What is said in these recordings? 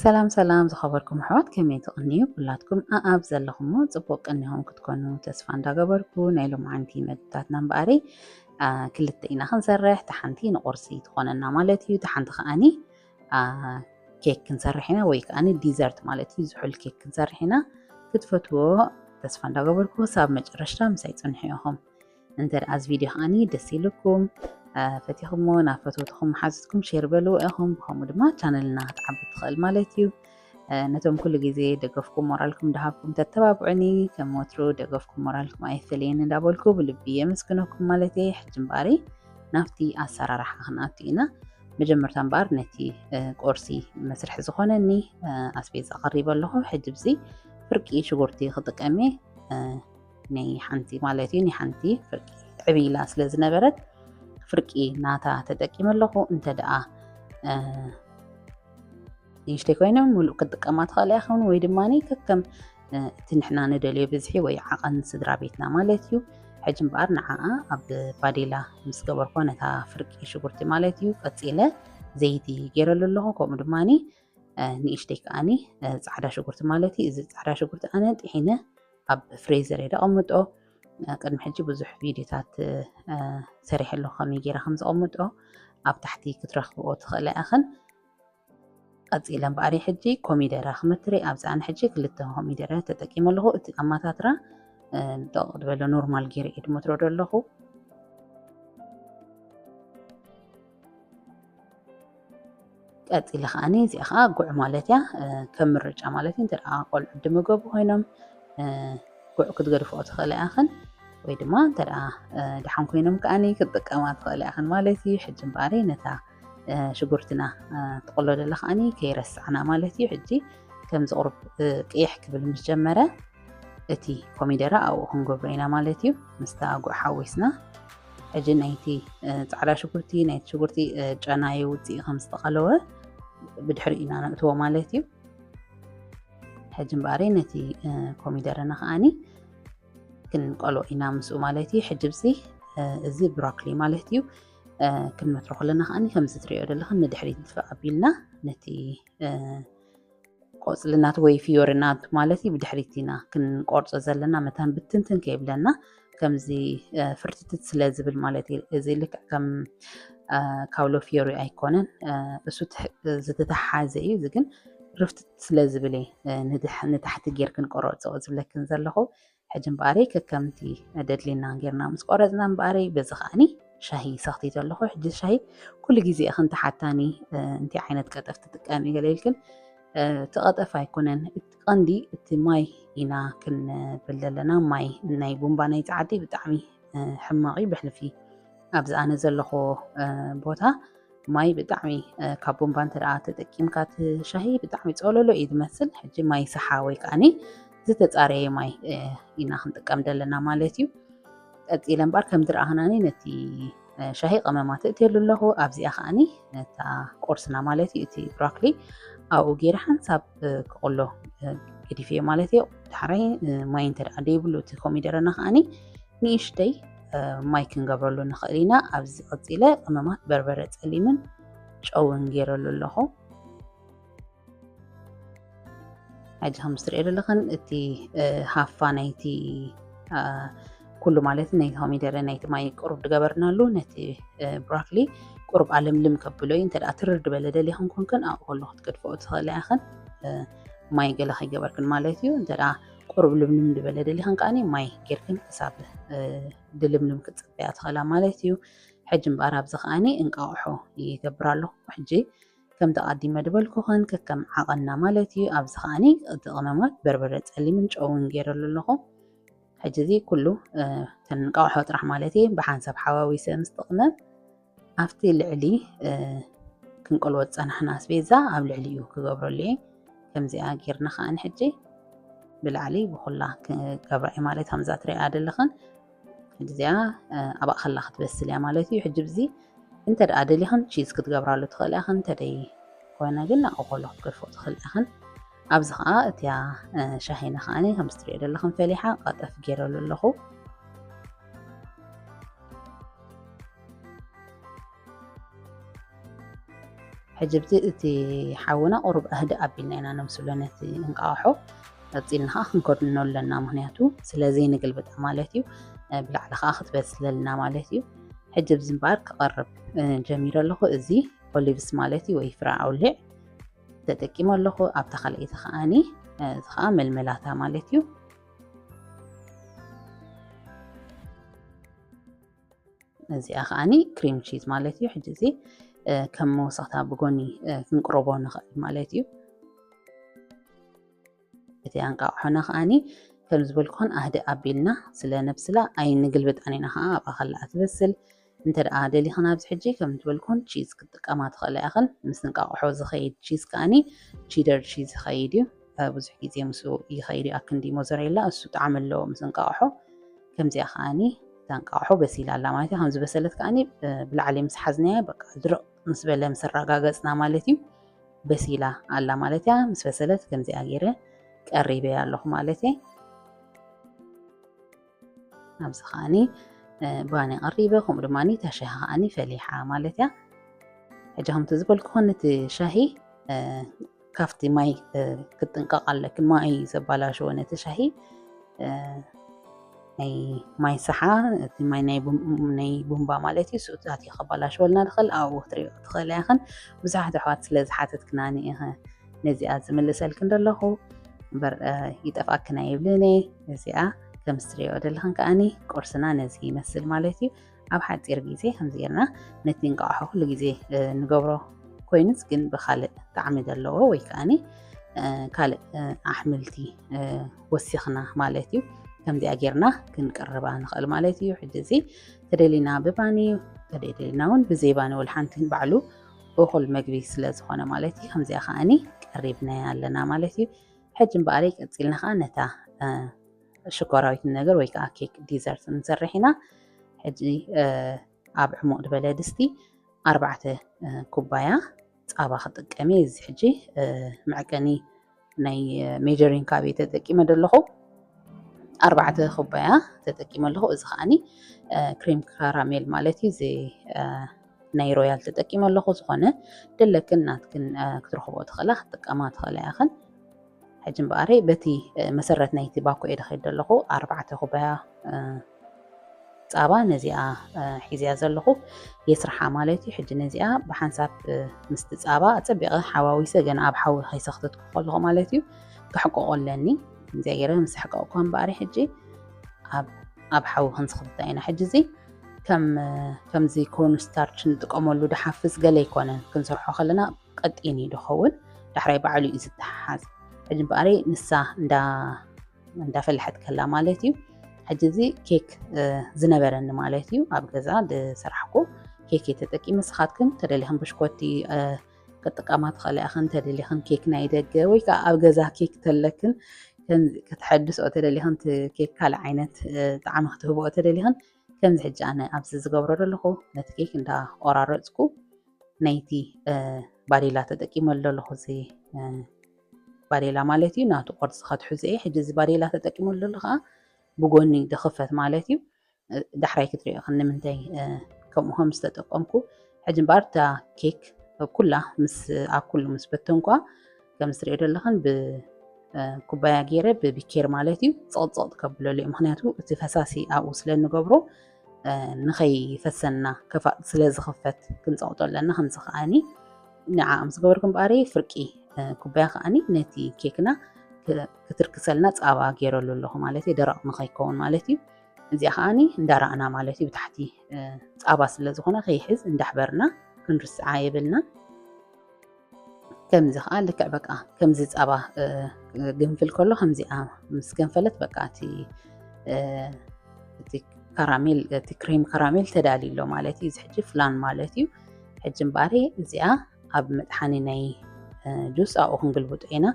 ሰላም ሰላም ዝኸበርኩም ኣሕዋት፣ ከመይ ትቕንዩ? ኩላትኩም ኣኣብ ዘለኹሞ ጽቡቕ ቅኒኹም ክትኮኑ ተስፋ እንዳገበርኩ፣ ናይ ሎምዓንቲ መደባትና እምበኣሪ፣ ኣ፣ ክልተ ኢና ክንሰርሕ። እታ ሓንቲ ንቁርሲ ትኾነና ማለት እዩ። እታ ሓንቲ ከኣኒ፣ ኣ፣ ኬክ ክንሰርሕ ኢና፣ ወይ ከኣኒ ዲዘርት ማለት እዩ። ዝሑል ኬክ ክንሰርሕ ኢና። ክትፈትዎ ተስፋ እንዳገበርኩ፣ ክሳብ መጨረሽታ ምሳይ ጽንሑ ኢኹም። እንተ ደኣ እዚ ቪድዮ ከኣኒ ደስ ኢልኩም፣ አ፣ ፈቲኹሞ፣ ናብ ፈተውትኹም መሓዙትኩም ሼር በልዎ ኢኹም። ብኸምኡ ድማ ቻነልና ክትዓቢ ትኽእል ማለት እዩ። አ፣ ነቶም ኩሉ ግዜ ደገፍኩም ሞራልኩም እንዳሃብኩም ተተባብዑኒ፣ ከም ወትሩ ደገፍኩም ሞራልኩም ኣይፈለየኒ እንዳበልኩ ብልቢ የመስግነኩም ማለት እየ። ሕጂ እምበኣሪ ናብቲ ኣሰራርሓ ክንኣቱ ኢና። መጀመርታ እምበኣር ነቲ፣ አ፣ ቁርሲ መስርሒ ዝኾነኒ፣ አ፣ ኣስቤዛ ቀሪበ ኣለኹ። ሕጂ ብዚ ፍርቂ ሽጉርቲ ክጥቀም እየ። አ፣ ናይ ሓንቲ ማለት እዩ፣ ናይ ሓንቲ ፍርቂ ዕብይ ኢላ ስለ ዝነበረት ፍርቂ ናታ ተጠቂመ ኣለኹ። እንተ ደኣ፣ እ፣ ንእሽተይ ኮይኖም ሙሉእ ክትጥቀማ ትኽእላ ኢኹን፣ ወይ ድማ ከከም፣ እ፣ እቲ ንሕና ንደልዮ ብዝሒ ወይ ዓቐን ስድራ ቤትና ማለት እዩ። ሕጂ እምበኣር ንዓኣ ኣብ ባዴላ ምስ ገበርኩ ነታ ፍርቂ ሽጉርቲ ማለት እዩ፣ ቀጺለ ዘይቲ ገይረሉ ኣለኹ። ከምኡ ድማ፣ እ፣ ንእሽተይ ከኣኒ፣ እ፣ ጻዕዳ ሽጉርቲ ማለት እዩ። እዚ ጻዕዳ ሽጉርቲ ኣነ ጥሒነ ኣብ ፍሬዘር እየ ደቐምጦ። እ፣ ቅድሚ ሕጂ ብዙሕ ቪድዮታት፣ እ፣ ሰሪሐ ኣለኹ ከመይ ገይረ ከም ዘቐምጦ፣ ኣብ ታሕቲ ክትረኽብኦ ትኽእላ ኢኽን። ቀጺለ እምበኣር ሕጂ ኮሚደረ ክመትር እየ። ኣብዚ ኣነ ሕጂ ክልተ ኮሚደረ ተጠቂመ ኣለኹ። እቲ ኣማታትራ፣ እ፣ ጥቕጥቕ ዝበለ ኖርማል ገይረ እየ ድመትሮ ዘለኹ። ቀጺለ ከኣኒ እዚኣ ከኣ ጉዕ ማለት እያ፣ እ፣ ከም ምርጫ ማለት እዩ። እንተ ደኣ ቆልዑ ድምገቡ ኮይኖም፣ እ፣ ጉዕ ክትገድፍኦ ትኽእላ ኢኽን፣ ወይ ድማ እንተ ደኣ፣ እ፣ ደሓን ኮይኖም ከኣኒ ክትጥቀማ ትኽእላ ኢኽን ማለት እዩ። ሕጂ እምበኣር ነታ፣ እ፣ ሽጉርትና፣ እ፣ ትቕሎ ዘላ ከኣኒ ከይረሳዕና ማለት እዩ። ሕጂ ከምዚ ቁሩብ፣ እ፣ ቅይሕ ክብል ምስ ጀመረ፣ እቲ ኮሚደረ ኣብኡ ክንገብሮ ኢና ማለት እዩ። ምስታ ጉዕ ሓዊስና፣ ሕጂ ናይቲ፣ እ፣ ጻዕዳ ሽጉርቲ፣ ናይቲ ሽጉርቲ፣ እ፣ ጨና የውጽእ ከም ዝተቐለወ ብድሕሪኡ ኢና ነእትዎ ማለት እዩ። ሕጂ እምበኣር ነቲ፣ እ፣ ኮሚደረና ከኣኒ ክንቀሎ ኢና ምስኡ ማለት እዩ። ሕጂ ብዚ፣ እ፣ እዚ ብሮኮሊ ማለት እዩ። እ፣ ክንመትሮ ከለና ከኣኒ ከምዚ ትሪኦ ዘለኽን ንድሕሪት ድፍእ ኣቢልና ነቲ፣ እ፣ ቆጽሊ ናቱ ወይ ፍዮሪ ናቱ ማለት እዩ፣ ብድሕሪት ኢና ክንቆርጾ ዘለና፣ መታን ብትንትን ከይብለና፣ ከምዚ፣ እ፣ ፍርትትት ስለ ዝብል ማለት እዩ። እዚ ልክዕ ከም፣ እ፣ ካውሎ ፍዮሪ ኣይኮነን፣ እ፣ እሱ ትሕ-፣ ዝተተሓሓዘ እዩ። እዚ ግን ርፍትት ስለ ዝብል እየ፣ እ፣ ንድሕ-፣ ንታሕቲ ጌር ክንቆረጾ ዝብለክን ዘለኹ። ሕጂ እምበኣረይ ከከምቲ ደድልየና ጌርና ምስ ቆረጽና እምበኣረይ፣ በዚ ከኣኒ ሻሂ ሰኽቲት ኣለኹ። ሕጂ ሻሂ ኩሉ ግዜ ኢኽን ትሓታኒ፣ እ፣ እንታይ ዓይነት ቀጠፍ ትጥቀሚ ገለ ኢልክን፣ እ፣ እቲ ቀጠፍ ኣይኮነን፣ እቲ ቀንዲ እቲ ማይ ኢና ክንብል ዘለና። ማይ ናይ ቡምባ ናይ ጸዓዲ ብጣዕሚ፣ እ፣ ሕማቕ እዩ። ብሕልፊ ኣብዚ ኣነ ዘለኹ፣ እ፣ ቦታ ማይ ብጣዕሚ፣ እ፣ ካብ ቡምባ እንተ ደኣ ተጠቂምካ እቲ ሻሂ ብጣዕሚ ጸሎሎ እዩ ዝመስል። ሕጂ ማይ ሰሓ ወይ ከኣኒ ዝተጻረየ ማይ፣ እ፣ ኢና ክንጥቀም ዘለና ማለት እዩ። ቀጺለ እምበኣር ከም ዝረኣኽናኒ ነቲ፣ እ፣ ሻሂ ቀመማት እእትየሉ ኣለኹ። ኣብዚኣ ከኣኒ ነታ ቁርስና ማለት እዩ፣ እቲ ብሮኮሊ ኣብኡ ገይረ ሓንሳብ፣ እ፣ ክቕሎ፣ እ፣ ገዲፈዮ ማለት እዩ። ዳሕራይ፣ እ፣ ማይ እንተ ደኣ ደይብሉ እቲ ኮሚደረና ከኣኒ ንእሽተይ፣ እ፣ ማይ ክንገብረሉ ንኽእል ኢና። ኣብዚ ቀጺለ ቀመማት በርበረ ጸሊምን ጨውን ገይረሉ ኣለኹ። ሕጂ ከም እትርእዮ ዘለኽን እቲ፣ እ፣ ሃፋ ናይቲ፣ እ፣ ኩሉ ማለት ናይቲ ኮሚደረ ናይቲ ማይ ቁሩብ ዝገበርናሉ ነቲ፣ እ፣ ብሮኮሊ ቁሩብ ኣለምልም ከብሎ እዩ። እንተ ደኣ ትርር ዝበለ ደሊኽን ኮንክን ኣብኡ ከሎ ክትገድፍኦ ትኽእላ ኢኽን። እ፣ ማይ ገለ ከይገበርክን ማለት እዩ። እንተ ደኣ ቁሩብ ልምልም ዝበለ ደሊኽን ከኣኒ ማይ ጌርክን ክሳብ፣ እ፣ ድልምልም ክትጽበያ ትኽእላ ማለት እዩ። ሕጂ እምበኣር ኣብዚ ከኣኒ እንቃቑሖ ይገብር ኣለኹ። ሕጂ ከምቲ ኣቐዲመ ዝበልኩኽን ከከም ዓቐንና ማለት እዩ። ኣብዚ ከኣኒ እቲ ቀመማት በርበረ ጸሊምን ጨውን ገይረሉ ኣለኹ። ሕጂ እዚ ኩሉ፣ እ፣ እተን እንቃቑሖ ጥራሕ ማለት እዩ ብሓንሳብ ሓዋዊሰ ምስ ተቕመም ኣብቲ ልዕሊ፣ እ፣ ክንቀልዎ ዝጸናሕና ኣስቤዛ ኣብ ልዕሊኡ ክገብረሉ እየ። ከምዚኣ ጌርና ከኣኒ ሕጂ ብላዕሊ ብኹላ ክገብራ እየ ማለት ከምዛ ትሪኣ ዘለኽን። ሕጂ እዚኣ፣ እ፣ ኣብኣ ከላ ክትበስል እያ ማለት እዩ። ሕጂ ብዚ እንተ ደኣ ደሊኽን ቺዝ ክትገብራሉ ትኽእላ ኢኽን፣ እንተ ደይ ኮነ ግን ኣብኡ ከሎ ክትገድፎ ትኽእላ ኢኽን። ኣብዚ ኸኣ እቲያ፣ እ፣ ሻሂና ከኣኒ ከምዚ ትሪኦ ዘለኽን ፈሊሓ ቀጠፍ ገይረሉ ኣለኹ። ሕጂ ብቲ እቲ ሓውና ቁሩብ ኣህድእ ኣቢልና ኢና ነብስሎ ነቲ እንቃቑሖ። ቀጺልና ከዓ ክንከድኖ ኣለና፣ ምኽንያቱ ስለ ዘይንግልብጣ ማለት እዩ። ብላዕሊ ከዓ ክትበስለልና ማለት እዩ። ሕጂ ብዚ እምበኣር ክቐርብ ጀሚረ ኣለኹ። እዚ ኦሊቭስ ማለት እዩ ወይ ፍረ ኣውሊዕ ተጠቂመ ኣለኹ። ኣብታ ካልኣይቲ ከዓኒ እዚ ከዓ መልመላታ ማለት እዩ። እዚኣ ከዓኒ ክሪም ቺዝ ማለት እዩ። ሕጂ እዚ ከም መወሰኽታ ብጎኒ ክንቅረቦ ንኽእል ማለት እዩ። እቲ ኣንቃቕሖና ከዓኒ ከም ዝበልኩን ኣህድእ ኣቢልና ስለ ነብስላ ኣይንግልብጣን ኢና ከዓ ኣብኣ ከላ ትበስል። እንተ ደኣ ደሊኽን ኣብዚ ሕጂ ከም ዝበልኩን ቺዝ ክትጥቀማ ትኽእላ ኢኽን። ምስ እንቃቕሖ ዝኸይድ ቺዝ ከዓኒ ቺደር ቺዝ ይኸይድ እዩ። ብዙሕ ግዜ ምስኡ ይኸይድ እዩ። ኣክንዲ ሞዘሬላ እሱ ጣዕሚ ኣለዎ ምስ እንቃቕሖ። ከምዚኣ ከዓኒ እታ እንቃቕሖ በሲላ ኣላ ማለት እዩ። ከም ዝበሰለት ከዓኒ ብላዕሊ ምስ ሓዝናያ በቃ ድርቕ ምስ በለ ምስ ኣረጋገጽና ማለት እዩ። በሲላ ኣላ ማለት እያ። ምስ በሰለት ከምዚኣ ገይረ ቀሪበያ ኣለኹ ማለት እየ። ኣብዚ ከዓኒ ባኒ ቀሪበ፣ ከምኡ ድማ እታ ሻሂ ከዓኒ ፈሊሓ ማለት እያ። ሕጂ ከምቲ ዝበልኩኹን እቲ ሻሂ ካብቲ ማይ ክትጥንቀቕ ኣለክን። ማይ ዘባላሽዎ ነቲ ሻሂ ናይ ማይ ሰሓ፣ እቲ ማይ ናይ ቡም-፣ ናይ ቡምባ ማለት እዩ። ስኡታት እዩ ከባላሽወልና ንኽእል። ኣብኡ ክትሪኦ ትኽእል ኢኽን። ብዙሓት ኣሕዋት ስለ ዝሓተትክናኒ ኢኸ ነዚኣ ዝምልሰልክን ዘለኹ። እምበር ይጠፍኣክን ኣይብልን እየ። እዚኣ ከም እትሪኦ ዘለኽን ከዓኒ ቁርስና ነዚ ይመስል ማለት እዩ። ኣብ ሓፂር ግዜ ከምዚ ጌርና ነቲ እንቃቑሖ ኩሉ ግዜ ንገብሮ ኮይኑስ ግን ብካልእ ጣዕሚ ዘለዎ ወይ ከዓኒ ካልእ ኣሕምልቲ ወሲኽና ማለት እዩ። ከምዚኣ ጌርና ክንቅርባ ንኽእል ማለት እዩ። ሕጂ እዚ ተደሊና ብባኒ፣ ተደሊና እውን ብዘይ ባኒ ወላ ሓንቲ ባዕሉ እኹል መግቢ ስለ ዝኾነ ማለት እዩ። ከምዚኣ ከዓኒ ቀሪብናያ ኣለና ማለት እዩ። ሕጂ እምበኣር ቀጺልና ከኣ ነታ ሽኮራዊት ነገር ወይ ከኣ ኬክ ዲዘርት ንሰርሕ ኢና። ሕጂ ኣብ ዕሙቕ ዝበለ ድስቲ ኣርባዕተ ኩባያ ጻባ ክጥቀም እየ። እዚ ሕጂ መዕቀኒ ናይ ሜጀሪንግ ካፕ ተጠቂመ ዘለኹ። ኣርባዕተ ኩባያ ተጠቂመ ኣለኹ። እዚ ከዓኒ ክሬም ካራሜል ማለት እዩ። እዚ ናይ ሮያል ተጠቂመ ኣለኹ። ዝኾነ ደለክን ናትክን ክትረኽቦ ትኽእላ፣ ክትጥቀማ ትኽእላ ኢኽን። ሕጂ እምበኣር በቲ መሰረት ናይቲ ባኮ እየ ዝኸይድ ዘለኹ። ኣርባዕተ ኩባያ ጻባ ነዚኣ ሒዝያ ዘለኹ የስርሓ ማለት እዩ። ሕጂ ነዚኣ ብሓንሳብ ምስቲ ጻባ ኣጸቢቐ ሓዋዊሰ ገና ኣብ ሓዊ ከይሰኽተትኩ ከለኹ ማለት እዩ ክሕቅቆ ኣለኒ። እዚኣ ገይረ ምስ ኣሕቀቕኩ እምበኣር ሕጂ ኣብ፣ ኣብ ሓዊ ክንስኽትታ ኢና። ሕጂ እዚ ከም፣ ከምዚ ኮርን ስታርች ንጥቀመሉ ድሓፍስ ገለ ኣይኮነን። ክንሰርሖ ከለና ቀጢን እዩ ዝኸውን። ዳሕራይ ባዕሉ እዩ ዝተሓሓዝ። ሕጂ እምበኣር ንሳ እንዳ፣ እንዳፈለሐት ከላ ማለት እዩ። ሕጂ እዚ ኬክ ዝነበረኒ ማለት እዩ። ኣብ ገዛ ዝሰራሕኩ ኬክ እየ ተጠቂመ። ንስኻትክን ተደሊኽን ብሽኮቲ ክጥቀማ ትኽእላ ኢኽን። ተደሊኽን ኬክ ናይ ደገ ወይ ከዓ ኣብ ገዛ ኬክ ተለክን ከም ከተሐድስኦ ተደሊኽን፣ እቲ ኬክ ካልእ ዓይነት ጣዕሚ ክትህብኦ ተደሊኽን፣ ከምዚ ሕጂ ኣነ ኣብዚ ዝገብሮ ዘለኹ ነቲ ኬክ እንዳቆራረጽኩ ናይቲ ባዴላ ተጠቂመሉ ዘለኹ፣ እዚ ባዴላ ማለት እዩ። ናቱ ቅርጺ ከትሕዞ እየ። ሕጂ እዚ ባዴላ ተጠቂመሉ ዘለኹ ከዓ ብጎኒ ዝኽፈት ማለት እዩ። ዳሕራይ ክትሪኦ ኢኽን ንምንታይ ከምኡ ከም ዝተጠቀምኩ። ሕጂ እምበኣር እታ ኬክ ኩላ ምስ፣ ኣብ ኩሉ ምስ በተንኳ ከም እትሪኦ ዘለኽን ብኩባያ ገይረ ብቢኬር ማለት እዩ ጽቕጽቕ ከብለሉ እዩ። ምኽንያቱ እቲ ፈሳሲ ኣብኡ ስለ እንገብሮ ንኸይፈሰና ከፋ-፣ ስለ ዝኽፈት ክንጸቕጦ ኣለና። ከምዚ ከዓኒ ንዓ ምስ ገበርኩ እምበኣር ፍርቂ ኩባያ ከዓኒ ነቲ ኬክና ክ-፣ ክትርክሰልና ጻባ ገይረሉ ኣለኹ ማለት እዩ። ደረቕ ንኸይከውን ማለት እዩ። እዚኣ ከዓኒ እንዳራእና ማለት እዩ። ብታሕቲ ጻባ ስለ ዝኾነ ከይሕዝ እንዳሕበርና ክንርስዓ የብልና። ከምዚ ከኣ ልክዕ በቃ ከምዚ ጻባ ግንፍል ከሎ ከምዚኣ ምስ ገንፈለት በቃ እቲ፣ እቲ ካራሜል፣ እቲ ክሬም ካራሜል ተዳልዩ ኣሎ ማለት እዩ። እዚ ሕጂ ፍላን ማለት እዩ። ሕጂ እምበኣር እዚኣ ኣብ መጥሓኒ ናይ ጁስ ኣብኡ ክንግልብጦ ኢና።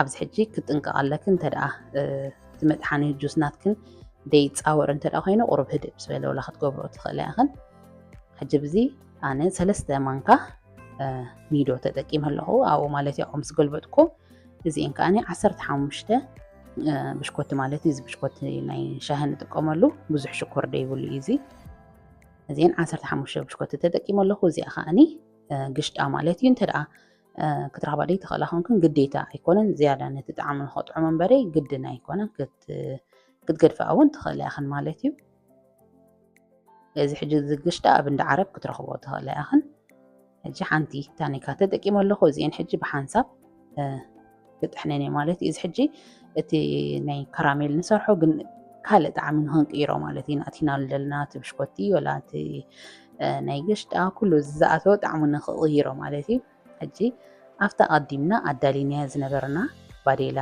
ኣብዚ ሕጂ ክትጥንቀቕ ኣለክን፣ እንተ ደኣ እቲ መጥሓኒ ጁስ ናትክን ደይጻወር እንተ ደኣ ኮይኑ ቁሩብ ህድእ ምስ በለ ወላ ክትገብርኦ ትኽእላ ኢኽን። ሕጂ ብዚ ኣነ ሰለስተ ማንካ ኒዶ ተጠቂመ ኣለኹ። ኣብኡ ማለት እዩ፣ ኣብኡ ምስ ገልበጥኩ እዚኤን ከኣ ዓሰርተ ሓሙሽተ ብሽኮቲ ማለት እዩ። እዚ ብሽኮቲ ናይ ሻሂ ንጥቀመሉ ብዙሕ ሽኮር ደይብሉ እዩ እዚ። እዚኤን ዓሰርተ ሓሙሽተ ብሽኮቲ ተጠቂመ ኣለኹ። እዚኣ ከኣኒ ግሽጣ ማለት እዩ። እንተ ደኣ ክትረኽባ ደይ ትኽእላ ኮንክን ግዴታ ኣይኮነን፣ ዝያዳ ነቲ ጣዕሙ ንኸጥዕሞ እምበረይ ግድን ኣይኮነን። ክትገድፋ እውን ትኽእላ ኢኽን ማለት እዩ። እዚ ሕጂ ዝግሽጣ ኣብ እንዳ ዓረብ ክትረኽቦ ትኽእላ ኢኽን። ሕጂ ሓንቲ ታኒካ ተጠቂመ ኣለኹ። እዚአን ሕጂ ብሓንሳብ ክጥሕነን እየ ማለት እዩ። እዚ ሕጂ እቲ ናይ ካራሜል ንሰርሖ ግን ካልእ ጣዕሚ ንክንቅይሮ ማለት እዩ። ናቲና ዘለና እቲ ብሽኮቲ ወላ እቲ ናይ ግሽጣ ኩሉ ዝኣተወ ጣዕሙ ንክቕይሮ ማለት እዩ። ሕጂ ኣብታ ኣቐዲምና ኣዳሊናያ ዝነበርና ባዴላ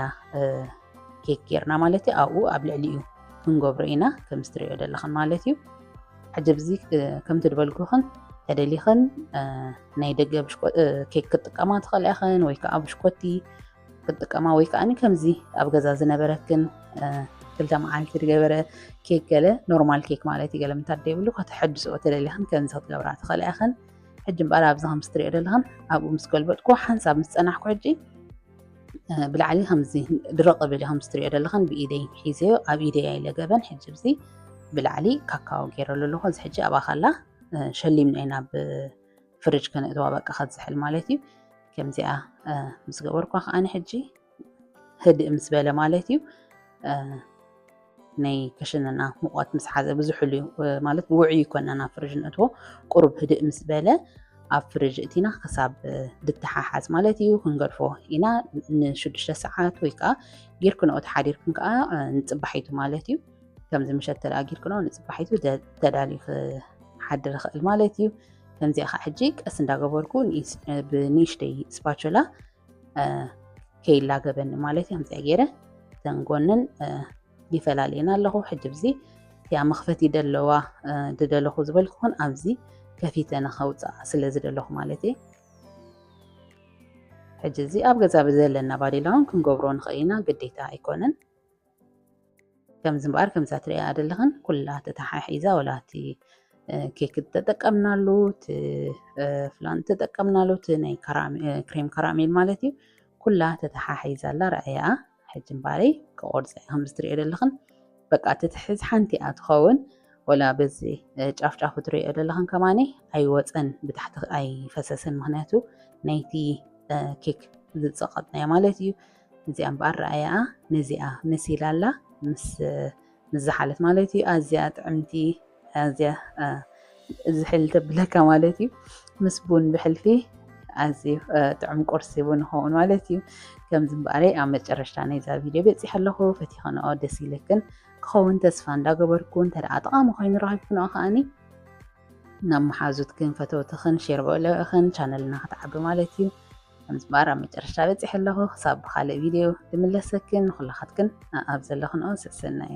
ኬክ ጌርና ማለት እዩ። ኣብኡ ኣብ ልዕሊኡ ክንገብሮ ኢና፣ ከም ዝትሪኦ ዘለኽን ማለት እዩ። ሕጂ ብዚ ከምቲ ዝበልኩኽን ተደሊኽን ናይ ደገ ኬክ ክትጥቀማ ትኽእላ ኢኽን፣ ወይ ከዓ ብሽኮቲ ክትጥቀማ፣ ወይ ከዓ ከምዚ ኣብ ገዛ ዝነበረክን ክልተ መዓልቲ ዝገበረ ኬክ፣ ገለ ኖርማል ኬክ ማለት እዩ፣ ገለ ምታት ዘይብሉ ከተሐድስኦ ተደሊኽን ከምዚ ክትገብራ ትኽእላ ኢኽን። ሕጂ እምበኣር ኣብዚ ከም ዝትሪኦ ዘለኽን ኣብኡ ምስ ገልበጥኩ ሓንሳብ ምስ ጸናሕኩ ሕጂ ብላዕሊ ከምዚ ድርቕ ብል ከም ዝትሪኦ ዘለኽን ብኢደይ ሒዘዮ፣ ኣብ ኢደይ ኣይለገበን። ሕጂ ብዚ ብላዕሊ ካካዎ ገይረሉ ኣለኹ። እዚ ሕጂ ኣብኣ ከላ ሸሊምና ኢና ብፍርጅ ከነእትዋ በቃ ከዝሕል ማለት እዩ። ከምዚኣ ምስ ገበርኳ ከዓኒ ሕጂ ህድእ ምስ በለ ማለት እዩ። ናይ ክሽንና ሙቐት ምስ ሓዘ ብዙሕሉ ማለት ውዑይ ይኮና ናብ ፍርጅ ንእትዎ፣ ቁሩብ ህድእ ምስ በለ ኣብ ፍርጅ እቲና ክሳብ ድተሓሓዝ ማለት እዩ። ክንገድፎ ኢና ንሽዱሽተ ሰዓት ወይ ከዓ ጌርክንኦ ተሓዲርክን ከዓ ንፅባሒቱ ማለት እዩ። ከምዚ ምሸት ተደኣ ጌርክንኦ ንፅባሒቱ ተዳልዩ ክሓድር ይኽእል ማለት እዩ። ከምዚኣ ከዓ ሕጂ ቀስ እንዳገበርኩ ብንእሽተይ ስፓቹላ ከይላገበኒ ማለት እዩ። ከምዚኣ ገይረ ተንጎንን ይፈላልየን ኣለኹ። ሕጂ ብዚ እቲኣ መኽፈቲ ደለዋ ዝደለኹ ዝበልኩኹን ኣብዚ ከፊተ ንኸውፅኣ ስለ ዝደለኹ ማለት እዩ። ሕጂ እዚ ኣብ ገዛ ብዘለና ባዴላ እውን ክንገብሮ ንኽእል ኢና፣ ግዴታ ኣይኮነን። ከምዚ እምበኣር ከምዛ ትሪኣ ዘለኽን ኩላ ተተሓሒዛ፣ ወላ እቲ ኬክ ተጠቀምናሉ፣ እቲ ፍላን ተጠቀምናሉ፣ እቲ ናይ ክሬም ካራሜል ማለት እዩ፣ ኩላ ተተሓሒዛ ኣላ። ረኣያ ሕጂ እምበኣረይ ክቆርፃ እየ። ከምዚ ትሪኦ ዘለኽን በቃ ትትሕዝ ሓንቲ እያ ትኸውን። ወላ በዚ ጫፍ ጫፉ ትሪኦ ዘለኽን ከማኒ ኣይወፀን፣ ብታሕቲ ኣይፈሰስን፣ ምኽንያቱ ናይቲ ኬክ ዝፀቐጥናዮ ማለት እዩ። እዚኣ እምበኣር ረኣያኣ ነዚኣ መሲላ ኣላ ምስ ምስ ዝሓለት ማለት እዩ። ኣዝያ ጥዕምቲ፣ ኣዝያ ዝሕል ተብለካ ማለት እዩ። ምስ ቡን ብሕልፊ ኣዝዩ ጥዑም ቁርሲ ቡን ይኸውን ማለት እዩ። ከምዚ እምበኣረይ ኣብ መጨረሽታ ናይዛ ቪድዮ በፂሐ ኣለኹ። ፈቲኽንኦ ደስ ኢለክን ክኸውን ተስፋ እንዳገበርኩ፣ እንተ ደኣ ጠቓሚ ኮይኑ ረኺብክንኦ ከዓኒ ናብ መሓዙትክን ፈተውትኽን ሼር በልእኽን፣ ቻነልና ክትዓቢ ማለት እዩ። ከምዚ እምበኣር ኣብ መጨረሽታ በፂሐ ኣለኹ። ክሳብ ብኻልእ ቪድዮ ዝምለሰክን ንኹላኻትክን ኣብ ዘለኽንኦ ሰሰናዩ።